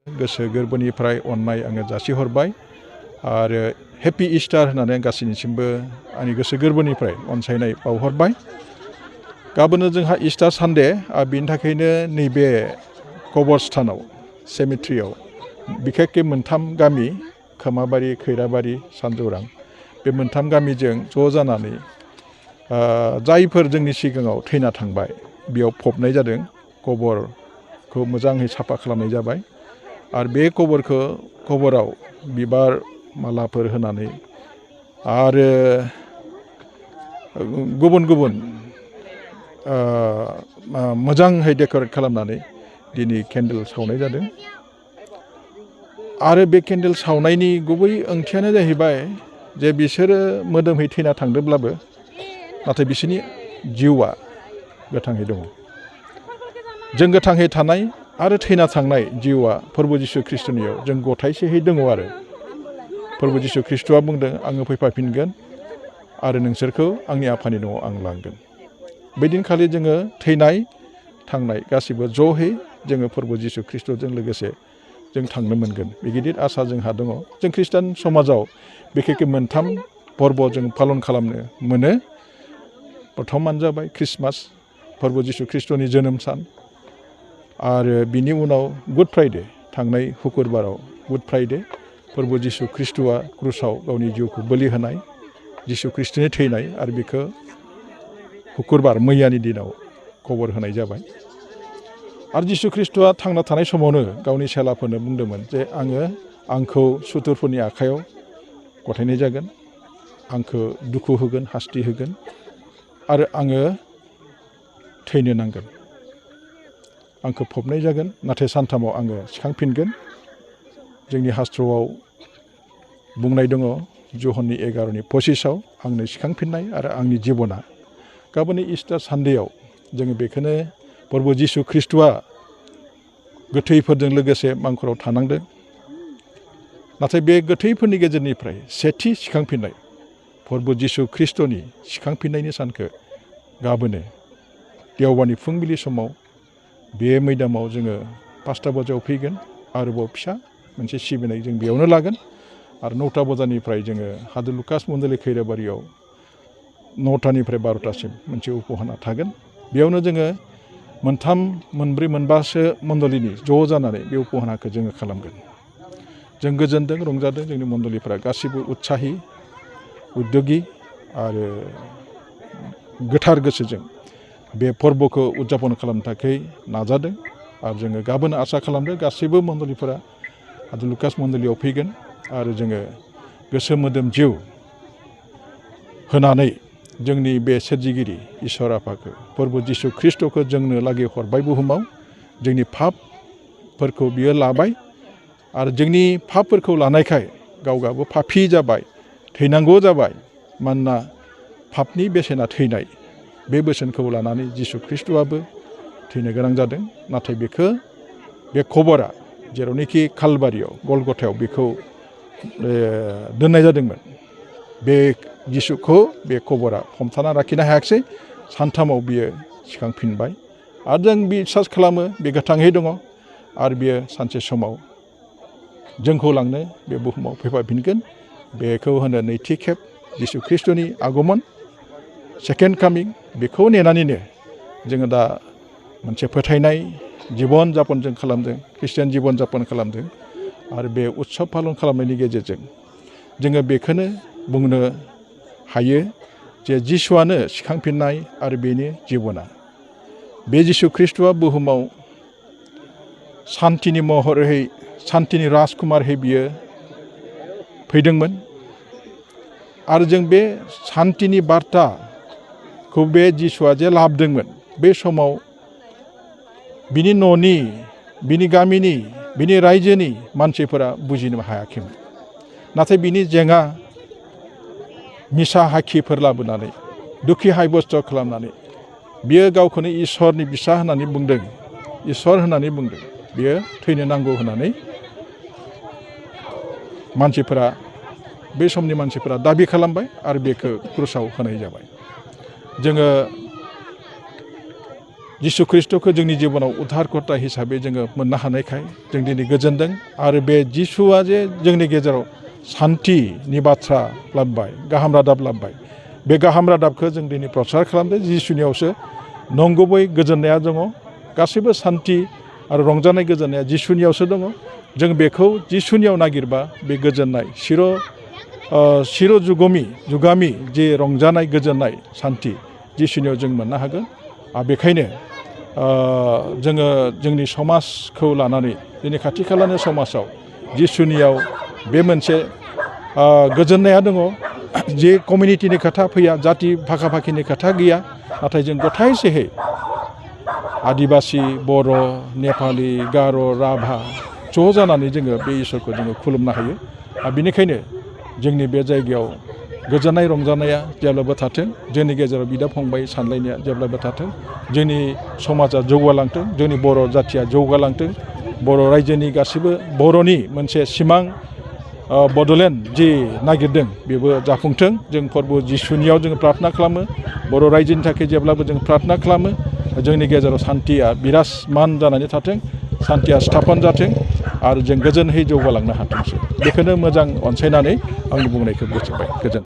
गोसो गोरबोनिफ्राय अननाय आङो जासिहरबाय आरो हेपि इस्टार होननानै गासैनिसिमबो आंनि गोसो गोरबोनिफ्राय अनसायनाय बावहरबाय। गाबोनो जोंहा इस्टार सानडे बिनि थाखायनो नैबे कबरस्थानाव सेमिट्रियाव बिखेखके मोनथाम गामि खोमाबारि, खैराबारि, सानजौरां बे मोनथाम गामिजों ज' जानानै जायफोर जोंनि सिगाङाव थैना थांबाय बेयाव फबनाय जादों। कबरखौ मोजाङै साफा खालामनाय जाबाय आरो बे कबराव बिबार मालाफोर होनानै आरो गुबुन गुबुन मोजाङै डेक'रेट खालामनानै दिनै केन्डेल सावनाय जादों। आरो बे केन्डेल सावनायनि गुबै ओंथियानो जाहैबाय जे बिसोरो मोदोमै थैना थांदोंब्लाबो नाथाय बिसोरनि जिउआ गोथाङै दङ। जों गोथाङै थानाय आरो थैना थांनाय जिउआ प्रभु जिशु ख्रिस्ट'नियाव जों गथायसेहै दङ आरो प्रभु जिशु ख्रिस्ट'आ बुंदों आङो फैफाफिनगोन आरो नोंसोरखौ आंनि आफानि न'आव आं लांगोन। बैदिनखालि जोङो थैनाय थांनाय गासिबो ज'है जोङो प्रभु जिशु ख्रिस्ट'जों लोगोसे जों थांनो मोनगोन बे गिदिर आसा जोंहा दङ। जों खृष्टान समाजाव बिखेखके मोनथाम फोरबो जों पालन खालामनो मोनो। प्रथमानो जाबाय ख्रिस्टमास, प्रभु जिशु ख्रिस्ट'नि जोनोम सान आरो बिनि उनाव गुड फ्राइडे, थांनाय हुकुरबाराव गुड फ्राइडे प्रभु जिशु ख्रिस्ट'आ क्रुसाव गावनि जिउखौ बोलि होनाय, जिशु ख्रिस्ट'नि थैनाय आरो बेखौ हुकुरबार मैयानि दिनाव खबर होनाय जाबाय। आरो जिशु ख्रिस्ट'आ थांना थानाय समावनो गावनि सेलाफोरनो बुंदोंमोन जे आंखौ सुथुरफोरनि आखायाव गथायनाय जागोन, आंखौ दुखु होगोन, हास्ति होगोन आरो आङो थैनो नांगोन, आंखौ फबनाय जागोन नाथाय सानथामाव आङो सिखांफिनगोन। जोंनि शास्त्रआव बुंनाय दङ जहननि 11:25 आंनो सिखांफिननाय आरो आंनि जिबना। गाबोननि इस्टार सानडेयाव जोङो बेखौनो प्रभु जिशु ख्रिस्ट'आ गोथैफोरजों लोगोसे मांखराव थानांदों नाथाय बे गोथैफोरनि गेजेरनिफ्राय सेथि सिखांफिननाय प्रभु जिशु ख्रिस्ट'नि सिखांफिननायनि सानखौ गाबोनो देवबारनि फुंबिलि समाव बे मैदामाव जोङो 5टा बाजियाव फैगोन। आरोबाव फिसा मोनसे सिबिनाय जों बेयावनो लागोन आरो 9टा बाजानिफ्राय जोङो हादु लुकास मन्दिर खैराबारियाव 9टानिफ्राय 12टासिम मोनसे उपहाना थागोन। बेयावनो जोङो मोनथाम, मोनब्रै, मोनबासो मण्डलिनि ज' जानानै बे उपहानाखौ जोङो खालामगोन। जों गोजोनदों, रंजादों, जोंनि मण्डलिफ्रा गासिबो उत्साहि, उद्योगि आरो गोथार गोसोजों बे फोरबोखौ उदजापन खालामनो थाखाय नाजादों आरो जोङो गाबोन आसा खालामदों गासैबो मण्डलिफोरा हादु लुकास मण्डलियाव फैगोन आरो जोङो गोसो मोदोम जिउ होनानै जोंनि बे सोरजिगिरि इसोर आफाखौ प्रभु जिशु ख्रिस्ट'खौ जोंनो लागै हरबाय बुहुमाव, जोंनि पापफोरखौ बियो लाबाय आरो जोंनि पापफोरखौ लानायखाय गावगाबो पापि जाबाय, थैनांगौ जाबाय। मानोना पापनि बेसेना थैनाय, बे बोसोनखौ लानानै जिशु ख्रिस्ट'आबो थैनो गोनां जादों। नाथाय बे खबरा जेरावनोखि कालबारियाव गलगथायाव बेखौ दोननाय जादोंमोन, बे जिशुखौ बे खबरा हमथाना लाखिनो हायाखिसै। सानथामाव बियो सिखांफिनबाय आरो जों बिसास खालामो बे गोथाङै दङ आरो बियो सानसे समाव जोंखौ लांनो बे बुहुमाव फैफाफिनगोन। बेखौ होनो नैथि खेब जिशु ख्रिस्ट'नि आगमन, सेकेन्ड कामिं। बेखौ नेनानैनो जोङो दा मोनसे फोथायनाय जिबन जापन जों खालामदों, ख्रिस्टियान जिबन जापन खालामदों आरो बे उत्सब पालन खालामनायनि गेजेरजों जोङो बेखौनो बुंनो हायो जे जिशुआनो सिखांफिननाय आरो बेनि जिबना। बे जिशु ख्रिस्ट'आ बुहुमाव सान्तिनि महरै, सान्तिनि राजकुमारहै बियो फैदोंमोन आरो जों बे सान्तिनि बार्ताखौ बे जिशुआ जे लाबोदोंमोन, बे समाव बिनि न'नि, बिनि गामिनि, बिनि रायजोनि मानसिफोरा बुजिनो हायाखैमोन। नाथाय बिनि जेंना मिसा हाखिफोर लाबोनानै दुखि हायबस्त खालामनानै बियो गावखौनो इसोरनि फिसा होननानै बुंदों, इसोर होननानै बुंदों, बियो थैनो नांगौ होननानै मानसिफोरा, बे समनि मानसिफोरा दाबि खालामबाय आरो बेखौ क्रुसाव होनाय जाबाय। जोङो जिसु ख्रिस्ट'खौ जोंनि जिबनाव उद्धारकर्ता हिसाबै जोङो मोननो हानायखाय जों दिनै गोजोनदों आरो बे जिसुआ जे जोंनि गेजेराव सान्थिनि बाथ्रा लाबोबाय गाहाम रादाब लाबोबाय बे गाहाम रादाबखौ जों दिनै प्रसार खालामदों जिसुनियावसो नंगुबै गोजोननाया दङ गासैबो सान्थि आरो रंजानाय गोजोननाया जिसुनियावसो दङ जों बेखौ जिसुनियाव नागिरबा बे गोजोननाय चिर जुगामि जे रंजानाय गोजोननाय सान्थि जिसुनियाव जों मोननो हागोन आरो बेखायनो जोङो जोंनि समाजखौ लानानै दिनै खाथि खालानि समाजाव जिसुनियाव बे मोनसे गोजोननाया दङ जे कमिउनिटिनि खोथा फैया जाति भाखा भाखिनि खोथा गैया नाथाय जों गथायसेहै आदिबासि बर' नेपालि गार' राभा ज' जानानै जोङो बे इसोरखौ जोङो खुलुमनो हायो आरो बेनिखायनो जोंनि बे जायगायाव गोजोननाय रंजानाया जेब्लाबो थाथों जोंनि गेजेराव बिदा फंबाय सानलायनाया जेब्लाबो थाथों जोंनि समाजा जौगालांथों जोंनि बर' जाथिया जौगालांथों बर' रायजोनि गासैबो बर'नि मोनसे सिमां बड'लेण्ड जि नागिरदों बेबो जाफुंथों जों प्रभु जिसुनियाव जोङो प्रार्थना खालामो बर' रायजोनि थाखाय जेब्लाबो जों प्रार्थना खालामो जोंनि गेजेराव सान्थिया बिराजमान जानानै थाथों सान्थिया स्थापन जाथों आरो जों गोजोनहै जौगालांनो हाथोंसै बेखौनो मोजां अनसायनानै आंनि बुंनायखौ फोजोबबाय गोजोन